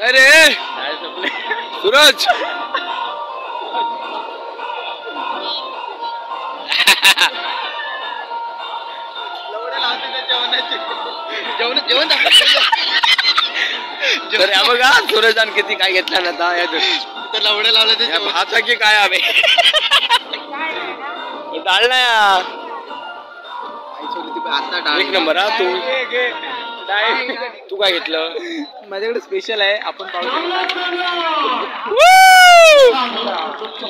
अरे सूरज जेवण जेवण. तर बघा सूरजान किती काय घेतला ना तर लवडे लावले ते भाता की काय आम्ही डाळ नाही एक नंबर. हा तू तू काय घेतलं? माझ्याकडे स्पेशल आहे, आपण पाहू.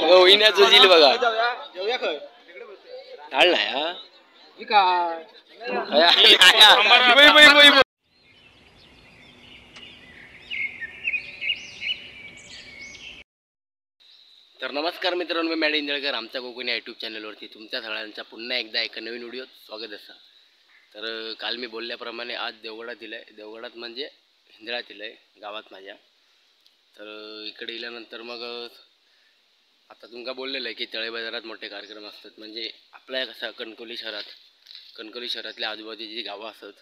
होईन्याचं झील बघा. डाळ नाही. हा काय तर नमस्कार मित्रांनो, मी मॅडी इंदळकर. आमच्या कोकणी यूट्यूब चॅनलवरती तुमच्या सगळ्यांचा पुन्हा एकदा एका नवीन व्हिडिओत स्वागत असा. तर काल मी बोलल्याप्रमाणे आज देवगडात दिलं आहे. देवगडात म्हणजे हिंदळात दिलं आहे गावात माझ्या. तर इकडे इल्यानंतर मग आता तुमका बोललेलं आहे की तळे बाजारात मोठे कार्यक्रम असतात. म्हणजे आपल्या कसं कणकवली शहरात, कणकवली शहरातल्या आजूबाजूची जी गावं असतात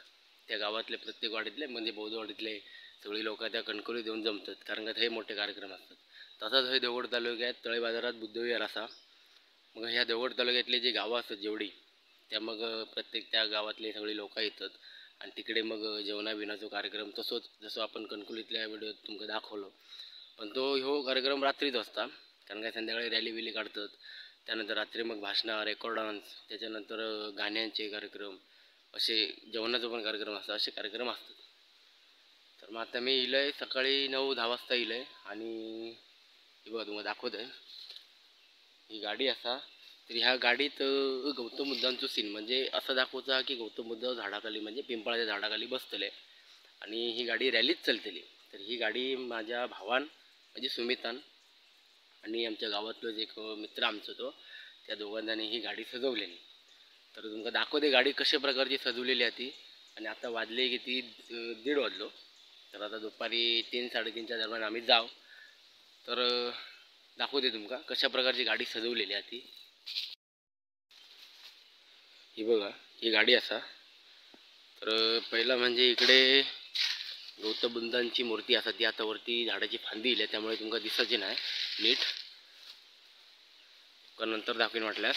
त्या गावातले प्रत्येक वाडीतले म्हणजे बौद्धवाडीतले सगळी लोकं त्या कणकवलीत येऊन जमतात, कारण का हे मोठे कार्यक्रम असतात. तसंच हे देवगड तालुक्यात तळे बाजारात बुद्धविहार असा. मग ह्या देवगड तालुक्यातले जे गावं असतात जेवढी त्या मग प्रत्येक त्या गावातले सगळी लोकं येतात आणि तिकडे मग जेवणाबिणाचा कार्यक्रम तसंच जसं आपण कणकवलीतल्या व्हिडिओत तुमका दाखवलं. पण तो ह्यो कार्यक्रम रात्रीच असता, कारण काय संध्याकाळी रॅली बिली काढतात. त्यानंतर रात्री मग भाषणं, रेकॉर्ड डान्स, त्याच्यानंतर गाण्यांचे कार्यक्रम, असे जेवणाचा पण कार्यक्रम असतात, असे कार्यक्रम असतात. तर मग आता मी इलं आहे सकाळी 9-10 वाजता इलं आहे. आणि हे बघा तुम्हाला दाखवत आहे ही गाडी असा. तर ह्या गाडीत गौतम बुद्धांचं सीन म्हणजे असं दाखवचा की गौतम बुद्ध झाडाखाली म्हणजे पिंपळाच्या झाडाखाली बसतले आणि ही गाडी रॅलीत चलतली. तर ही गाडी माझ्या भावान म्हणजे सुमितान आणि आमच्या गावातलं जे एक मित्र आमचं तो त्या दोघांनी ही गाडी सजवलेली. तर तुमका दाखवते गाडी कशा प्रकारची सजवलेली आहे ती. आणि आता वाजले किती 1:30 वाजलो. तर आता दुपारी 3-3:30च्या दरम्यान आम्ही जाऊ. तर दाखवते तुमका कशा प्रकारची गाडी सजवलेली आहे ती. ही बघा ही गाडी असा. तर पहिला म्हणजे इकडे गौतम बुद्धांची मूर्ती असा, ती आता वरती झाडाची फांदी इल्या त्यामुळे तुमका दिसायची नाही नीट, पण नंतर दाखवीन म्हटल्यास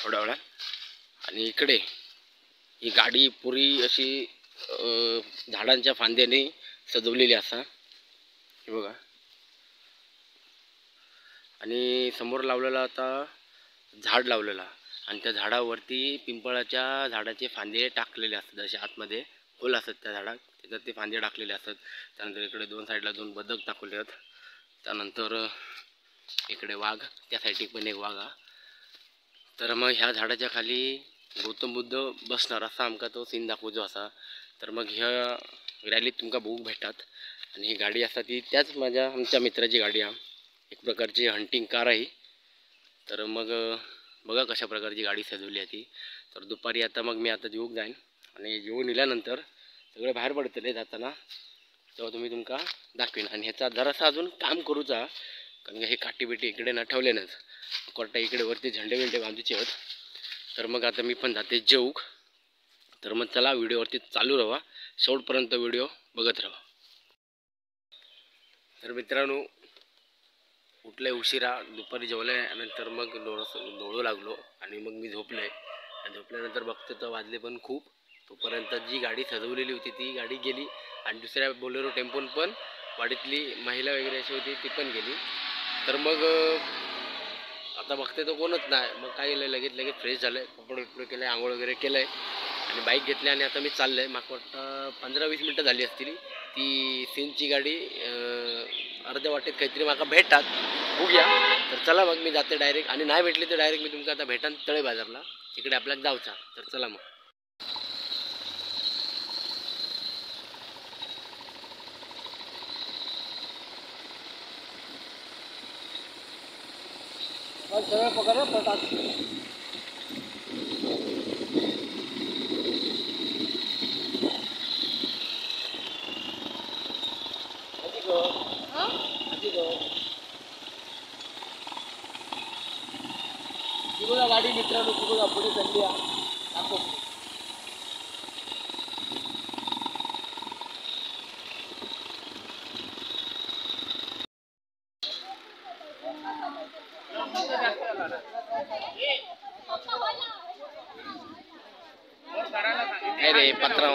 थोड्या वेळात. आणि इकडे ही गाडी पुरी अशी झाडांच्या फांद्याने सजवलेली असा, हे बघा. आणि समोर लावलेला आता झाड लावलेला आणि त्या झाडावरती पिंपळाच्या झाडाचे फांदे टाकलेले असतात, असे आतमध्ये होल असतात त्या झाडात, त्याच्यात ते फांदे टाकलेले असतात. त्यानंतर इकडे दोन साईडला 2 बदक टाकलेले आहेत. त्यानंतर इकडे वाघ, त्या साईडला पण एक वाघ. तर मग ह्या झाडाच्या खाली गौतम बुद्ध बसणार असा आमका तो सीन दाखवतो असा. तर मग ह्या रॅलीत तुमका बघूक भेटतात. आणि ही गाडी असा ती त्याच माझ्या आमच्या मित्राची गाडी आहे, एक प्रकारची हंटिंग कार आहे. तर मग बघा कशा प्रकारची गाडी सजवली आहे ती. तर दुपारी आता मग मी आता जेवूक जाईन आणि जेवून इल्यानंतर सगळे बाहेर पडतले जाताना तेव्हा तुम्ही तुमका दाखवीन. आणि ह्याचा जरासा अजून काम करूचा, कारण हे काठी बिटी इकडे ना ठेवलेनच, कोर्टा इकडे वरती झेंडे बिंडे बांधूचे आहेत. तर मग आता मी पण जाते जेवूक. तर मग चला व्हिडिओवरती चालू राहा, शेवटपर्यंत व्हिडिओ बघत राहा. तर मित्रांनो उठले उशिरा, दुपारी जेवल्यानंतर मग लोळू लागलो आणि मग मी झोपले. आणि झोपल्यानंतर बघतो तर वाजले पण खूप. तोपर्यंत जी गाडी सजवलेली होती ती गाडी गेली आणि दुसऱ्या बोलेरो टेम्पोन पण वाडीतली महिला वगैरे अशी होती ती पण गेली. तर मग आता बघते तर कोणच नाही. मग काय केलं, लगेच लगेच फ्रेश झालं, कपडे बिपडे केले, आंघोळ वगैरे केलं आहे आणि बाईक घेतली आणि आता मी चाललो आहे. मागं वाटतं 15-20 मिनटं झाली असतील ती सीनची गाडी अर्ध्या वाटेत काहीतरी माका भेटतात, बघूया. तर चला मग मी जाते डायरेक्ट, आणि नाही भेटली तर डायरेक्ट मी तुमका आता भेटान तळे बाजारला, तिकडे आपल्याला जाऊचा. तर चला मग. सगळं पकडा पटात. गाडी मित्रांनो बघा पुढे चालली आहे, दाखव. पत्राव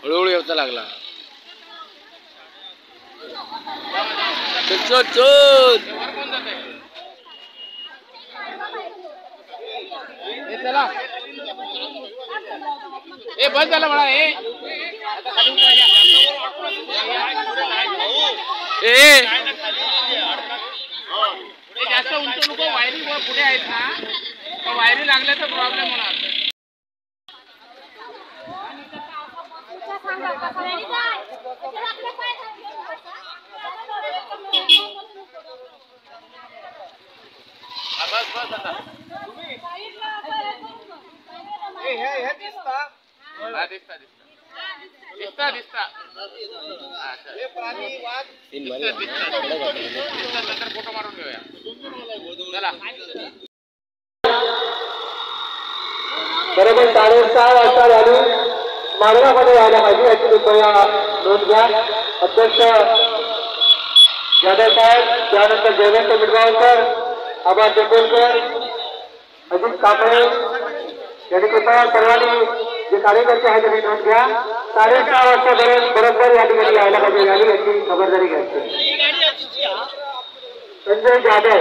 हळूहळू येवचा लागला. चल चल चला ए बस झाला म्हणा. ए ए जास्त उंच नको, वायरी पुढे आहेत ना, तर वायरी लागल्या तर प्रॉब्लेम होणार. बस बस आता दिसता दिसता दिसता दिसता नंतर फोटो मारून घेऊया. चला बरोबर 6:30 वाजता झाली मार्गामध्ये यायला पाहिजे याची कृपया नोंद घ्या. अध्यक्ष जाधव साहेब, त्यानंतर जयवंत मिडगावकर, आबा टेंबोलकर, अजित कांबळे यांनी कृपया सर्वांनी जे कार्यकर्ते आहेत त्यांनी नोंद घ्या. 6:30 वाजता बरोबर या ठिकाणी यायला पाहिजे याची खबरदारी घ्यायची. संजय जाधव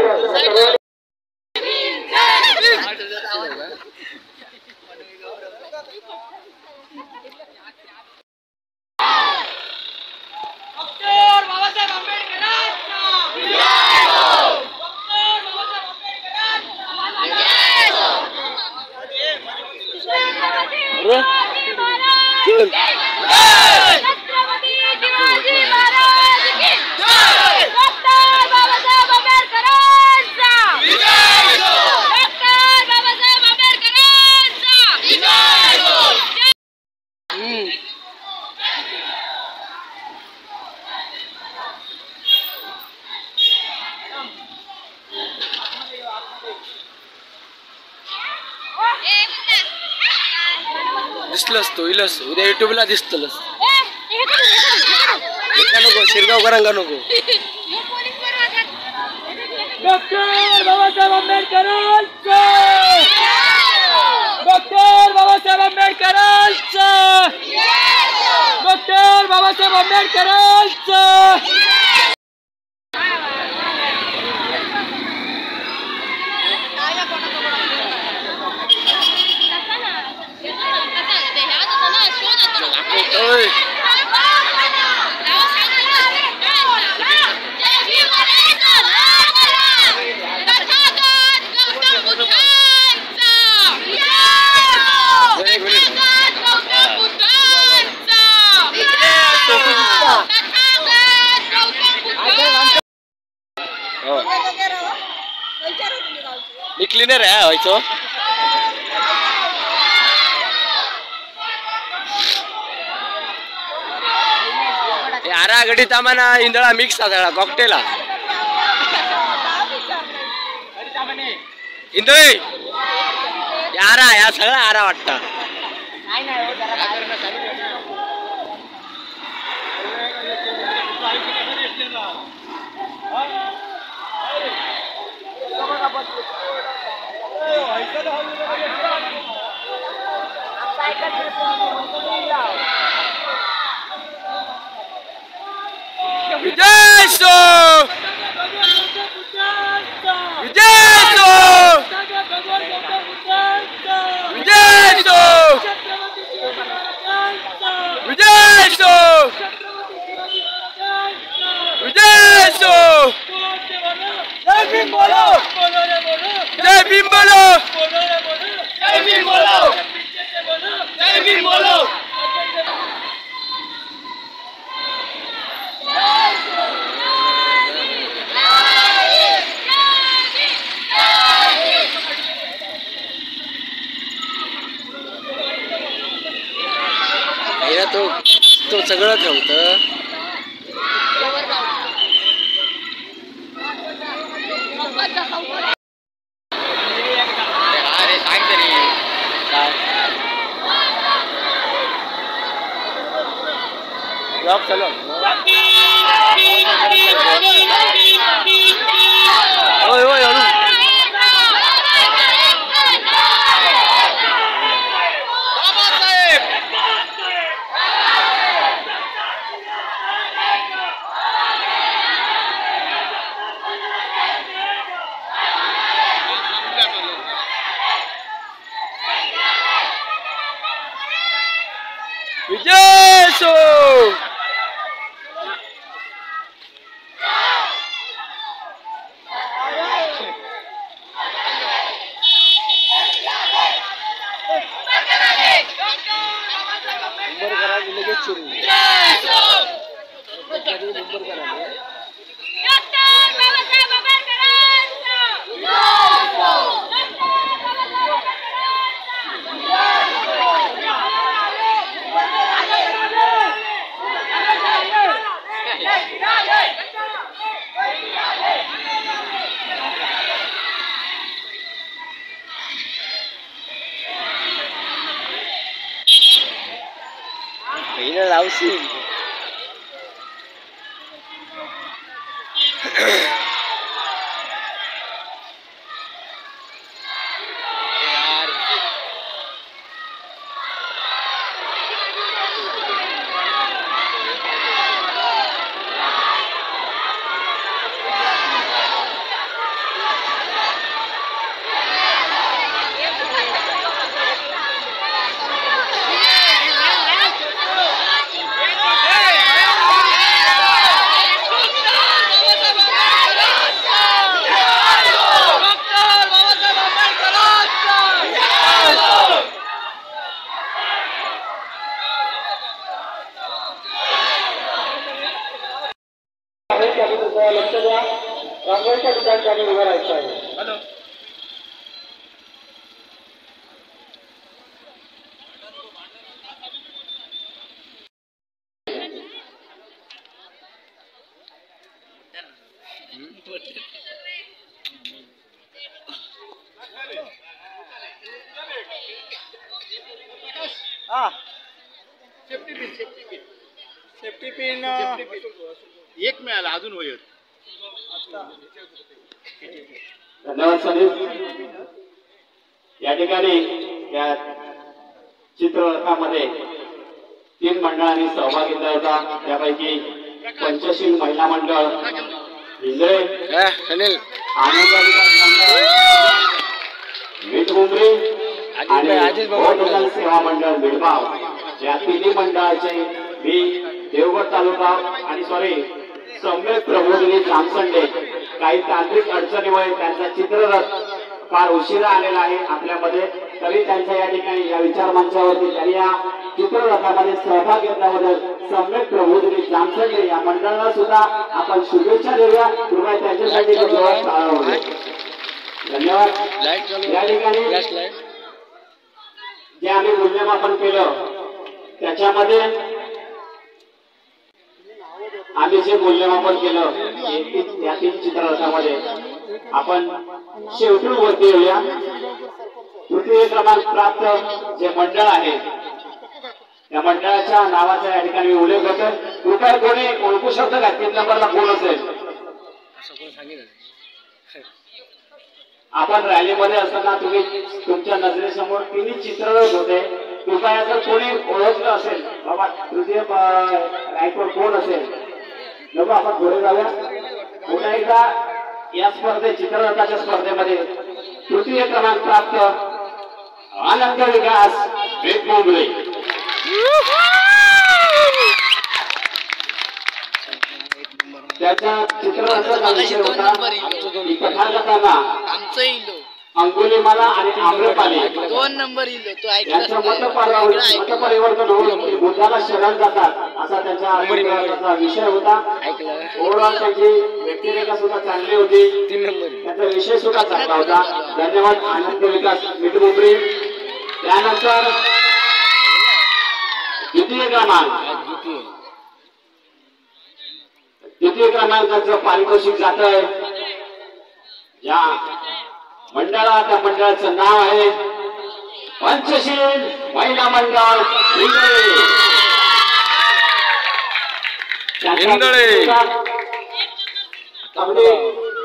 छत्रपती शिवाजी महाराज की जय, डॉक्टर बाबासाहेब आंबेडकरांचा विजय हो, डॉक्टर बाबासाहेब आंबेडकरांचा विजय हो. दिसलंस तो इलस उद्या युट्यूबला दिसतलस. नको शिरगावकरांका नको. डॉक्टर बाबासाहेब आंबेडकरांचा, डॉक्टर बाबासाहेब आंबेडकरांचा, डॉक्टर बाबासाहेब आंबेडकरांचा. मी क्लीनर आहे व्हायचो. आरा गडी तामाना इंदळा मिक्स सगळा कॉकटेल. इंदळी आरा या सगळा आरा वाटता. विजय सो, विजय सो, विजय सो, विजय सो, विजय सो. जय भीम बोलो, जय भीम बोलो, जय भीम बोलो, जय भीम बोलो. तो तो सगळं ठेवतं. अरे सांग तरी काय ब्लॉग चालू. होय होय. विजय सो। लावशील लक्ष द्या, रांगोळीच्या ठिकाणी उभं राहायचं आहे। हॅलो सेफ्टी पिन एक मिळाला अजून होईल। धन्यवाद सनील। या ठिकाणी या चित्ररथामध्ये 3 मंडळांनी सहभाग घेतला होता। त्यापैकी पंचशील महिला मंडळ इंद्रे, आनंद मंडळ मीठमुंबरी आणि बहुजन सेवा मंडळ मिडगाव या तिन्ही मंडळाचे मी देवगड तालुका आणि सॉरी सम्यक प्रबोधिनी जामसंडे काही तांत्रिक अडचणीमुळे त्यांचा चित्ररथ फार उशिरा आलेला आहे आपल्यामध्ये, तरी त्यांच्या या ठिकाणी या विचार मंचावरती त्यांनी या चित्ररथामध्ये सहभाग घेतल्याबद्दल सम्यक प्रबोधिनी जामसंडे या मंडळाला सुद्धा आपण शुभेच्छा देऊया। कृपया त्यांच्यासाठी धन्यवाद। या ठिकाणी जे आम्ही मूल्यमापन केलं त्याच्यामध्ये आम्ही जे मूल्यमापन केलं त्या 3 चित्ररथामध्ये आपण शेवटी वरती येऊया। तृतीय क्रमांक प्राप्त जे मंडळ आहे त्या मंडळाच्या नावाचा या ठिकाणी मी उल्लेख करतो। कृपया कोणी ओळखू शकतं का 3 नंबरला कोण असेल? आपण रॅलीमध्ये असताना तुम्ही तुमच्या नजरेसमोर तिन्ही चित्ररथ होते। कृपया जर कोणी ओळखलं असेल बाबा तृतीय रँकवर कोण असेल, नको आपण पुढे जाऊया। पुन्हा एकदा या स्पर्धेत चित्ररथाच्या स्पर्धेमध्ये तृतीय क्रमांक प्राप्त आनंद विकास वेगमुंबरे। त्याच्या चित्ररथाचा विषय होता कथाकथांना अंगुलीमाला आणि आम्रपाली 2 नंबर यांचं मतपरिवर्तन होऊन बुद्धाला शरण जातात असा त्यांचा विषय होता। ओव्हरऑल त्यांची व्यक्तिरेखा सुद्धा चांगली होती, त्यांचा विषय सुद्धा चांगला होता। धन्यवाद आनंद विकास मिठमुंबरी। त्यानंतर द्वितीय क्रमांक, द्वितीय क्रमांकाचं पारितोषिक जात आहे ज्या मंडळा त्या मंडळाचं नाव आहे पंचशील महिला मंडळ इंदळे। अगदी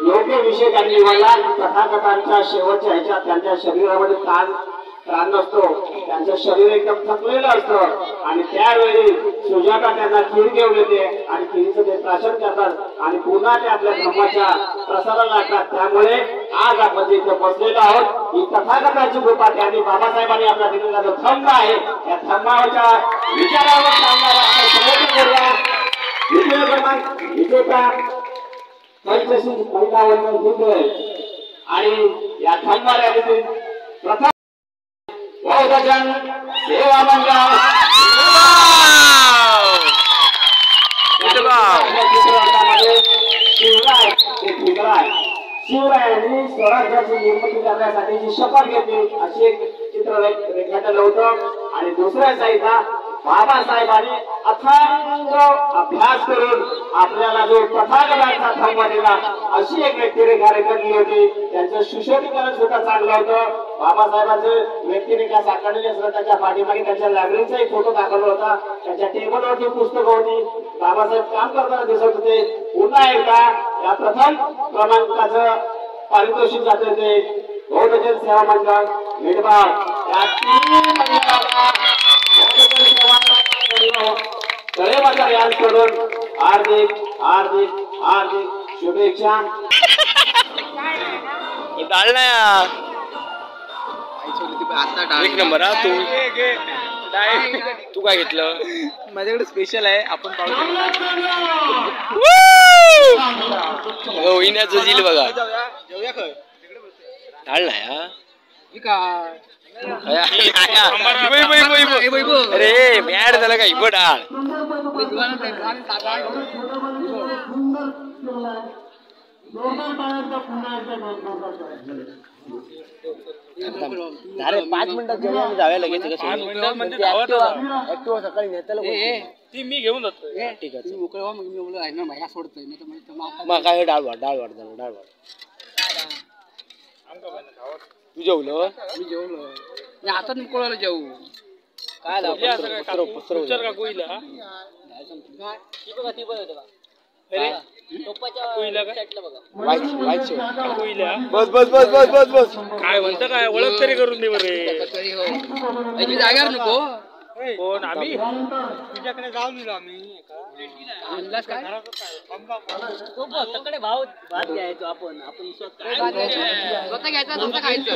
योग्य विषय त्यांनी निवडला। कथाकथांच्या शेवटच्या ह्याच्यात त्यांच्या शरीरामध्ये ताण नसतो, त्यांचं शरीर एकदम थकलेलं असतं आणि त्यावेळी सुजाता त्यांना खीर घेऊन येते आणि खिरीचं ते प्राशन करतात आणि पुन्हा ते आपल्या धर्माच्या प्रसाराला लागतात। त्यामुळे आज आपण जे इथे बसलेलो आहोत ही तथागताची कृपा त्यांनी बाबासाहेबांनी आपला दिलेला जो थंब आहे त्या थंबाच्या विचारावर चालणारा हा प्रयत्न करूया. द्वितीय क्रमांक विजेता पंचशील महिला मंडळ हिंदळे आणि या थांबा रॅलीतील प्रथम बहुजन सेवा मंडळ शिवराय ते भीमराय, शिवरायांनी स्वराज्याची निर्मिती करण्यासाठी जी शपथ घेतली अशी एक चित्र रेखाटलं होतं. आणि दुसऱ्या साईडला बाबासाहेबांनी अथांग अभ्यास करून आपल्याला जो तथागतांचा थंब दिला अशी एक व्यक्तिरेखा रेखाटली होती. त्यांचं सुशोभीकरण सुद्धा चांगलं होतं. बाबासाहेबांचं व्यक्तिरेखा साकारलेली असलं त्याच्या पाठीमागे त्यांच्या लायब्ररीचाही फोटो दाखवला होता. त्यांच्या टेबलवरती पुस्तकं होती. बाबासाहेब काम करताना दिसत होते. पुन्हा एकदा या प्रथम क्रमांकाचं पारितोषिक जाते ते बहुजन सेवा मंडळ मिडबाव. या तीन मंडळाला बहुजन सेवा तळेबाजार यांच्याकडून हार्दिक हार्दिक हार्दिक शुभेच्छा. डाळ नाही एक नंबर. हा तू तू काय घेतलं? माझ्याकडे स्पेशल आहे, आपण पाहू. होईनाचं झील बघा. डाळ नाही. अरे मॅड झालं का इबो डाळ? अरे 5 मिनिटात जेवण जाऊया लगेच. ऍक्टिवा सकाळी नेत्याला ती मी घेऊन जातो. ठीक आहे, मग काय डाळ वाढ, डाळ वाढ झालं, डाळ वाढ. तू जेवलं? मी जेवलो. मी आता कोणाला जेवू काय बस बस बस बस बस बस. काय म्हणतं काय ओळख तरी करून दे बरे. जाग्यावर नको कोण आम्ही तुझ्याकडे जाऊन दिलो आम्ही. भाव भात घ्यायचो आपण, आपण स्वतः घ्यायचा, स्वतः खायचं.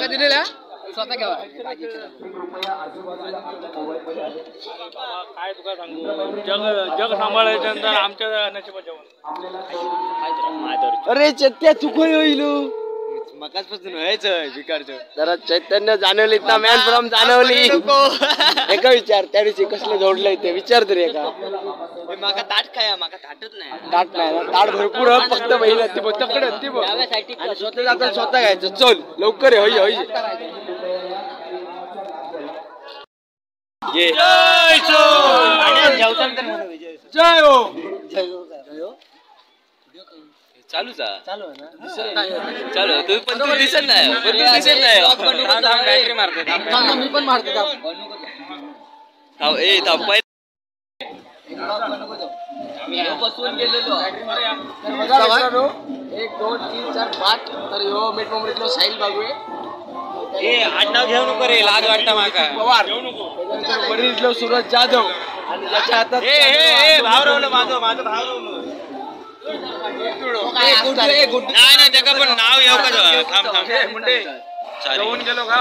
दिलेला स्वतः घ्यावा. काय तुका सांगू, जग जग सांभाळायचं नंतर आमच्या नशिबात जेवण. अरे चैत्या तू कोण होईल? मकाचपासून व्हायचं बिकारचं. जरा चैतन्य जाणवली ना, मॅन फ्रॉम जाणवली. एका विचार त्या दिवशी कसलं जोडलंय ते विचार तरी एका. माका ताट खाया, माका ताटच नाही. ताट नाही ना, ताट भरपूर फक्त बहीण ती बघ तकडे ती बघ. आणि स्वतः जाता स्वतः घ्यायचं. चल लवकर होई होई. जय हो. चालूच चालू आहे ना, चालू. तू पण तू दिसत नाही, पण तू दिसत नाही. बॅटरी मारते मी पण मारतो. ए थांब बसून गेलेलो. 1 2 3 4 5. तर ह्यो मीठ मुंबईतलो साहिल बागवे. ए आडनाव घेऊ नको रे, लाज वाटतं माका. पवार. वरीतलो सूरज जाधव. आणि ज्याच्या हातात ए ए भाव रवलं माझं, माझं भाव रवलं. नाही नाही त्याका पण नाव येऊ का? थांब थांब मुंडे जेवून गेलो का?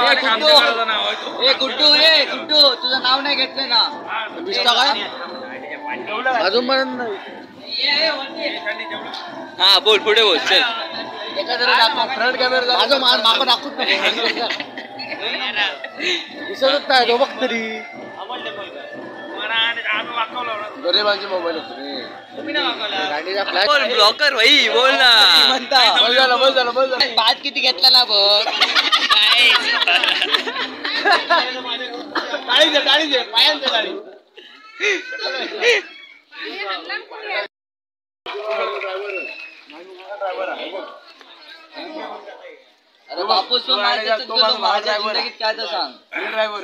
ए गुड्डू, ए गुड्डू, तुझं नाव नाही घेतलं ना. काय अजून पण नाही. हा बोल पुढे बोल. चल फ्रंट कॅमेरा माझं मागं दाखवत नाही, दिसतच नाही तो बघ तरी. गरिबांचे मोबाईल होते ब्लॉकर भाई. बोल ना बस झालं, बस झालं, बस झालं. भात किती घेतला ना बघ. टाळी दे, टाळी दे, पायांचे टाळी. अरे बापूस माझ्या जिंदगीत काय तर सांग. ड्रायव्हर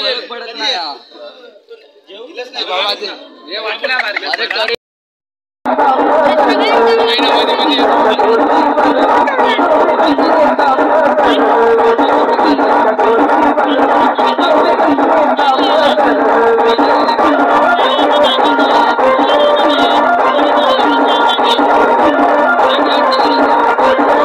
फरक पडत नाही. अरे Thank you.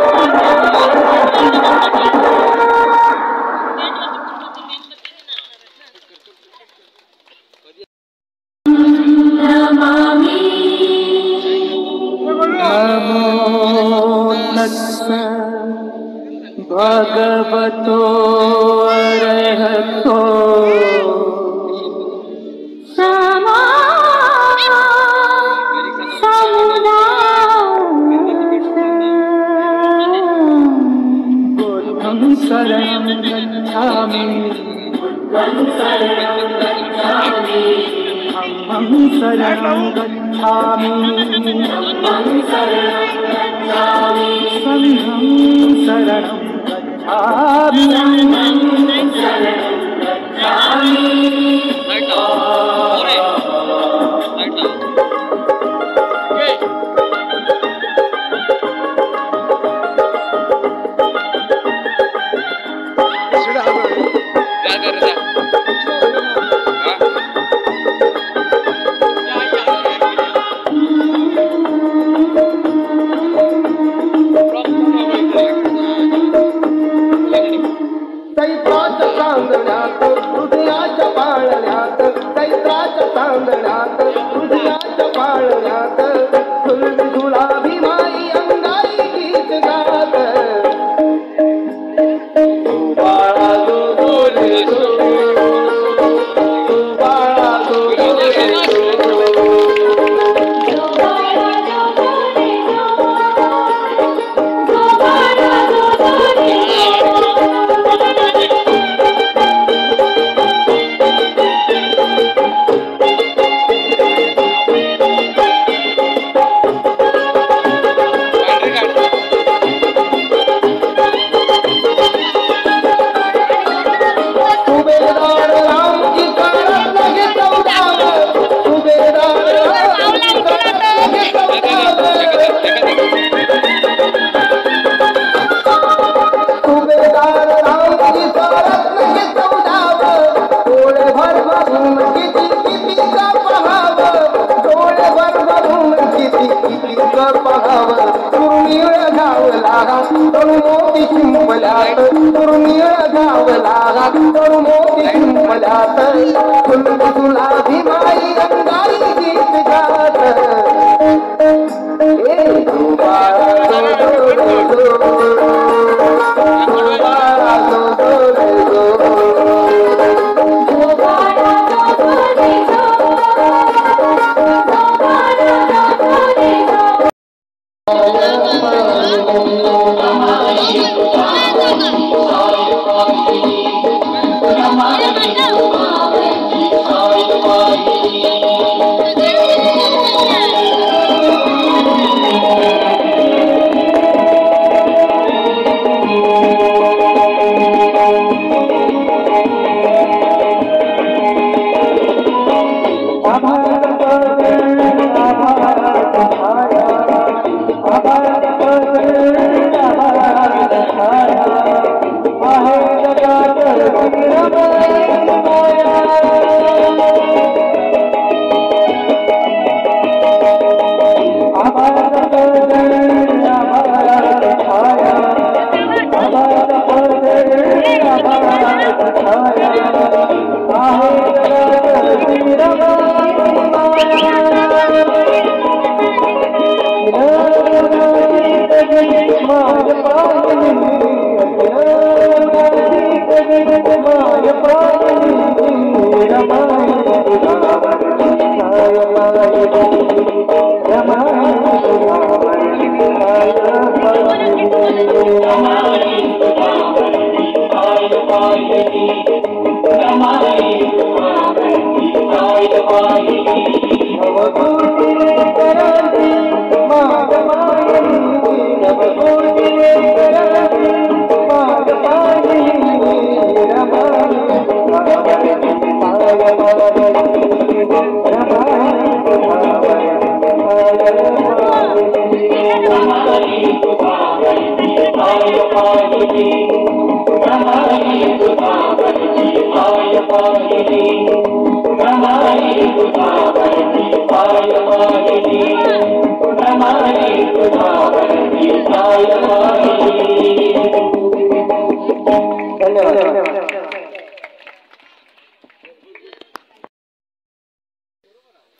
नमो तस्स भगवतो अरहतो सम्मा बुद्धं शरणं गच्छामि बुद्धं शरणं गच्छामि धम्मं शरणं गच्छामि धम्मं शरणं गच्छामि संघं शरणं गच्छामि संघं शरणं गच्छामि।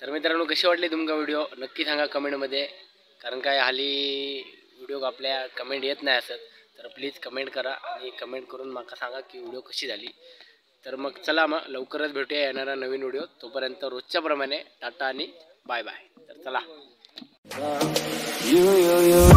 तर मित्रांनो, कसे वाटले तुमका व्हिडिओ नक्की सांगा कमेंटमध्ये। कारण काय हाली व्हिडिओ आपल्या कमेंट येत नाही असत, तर प्लीज कमेंट करा आणि कमेंट करून माका सांगा की व्हिडिओ कशी झाली। तर मग चला मग लवकरच भेटूया येणारा नवीन व्हिडिओ, तोपर्यंत रोजच्या प्रमाणे टाटा आणि बाय बाय। तर चला। You, you, you.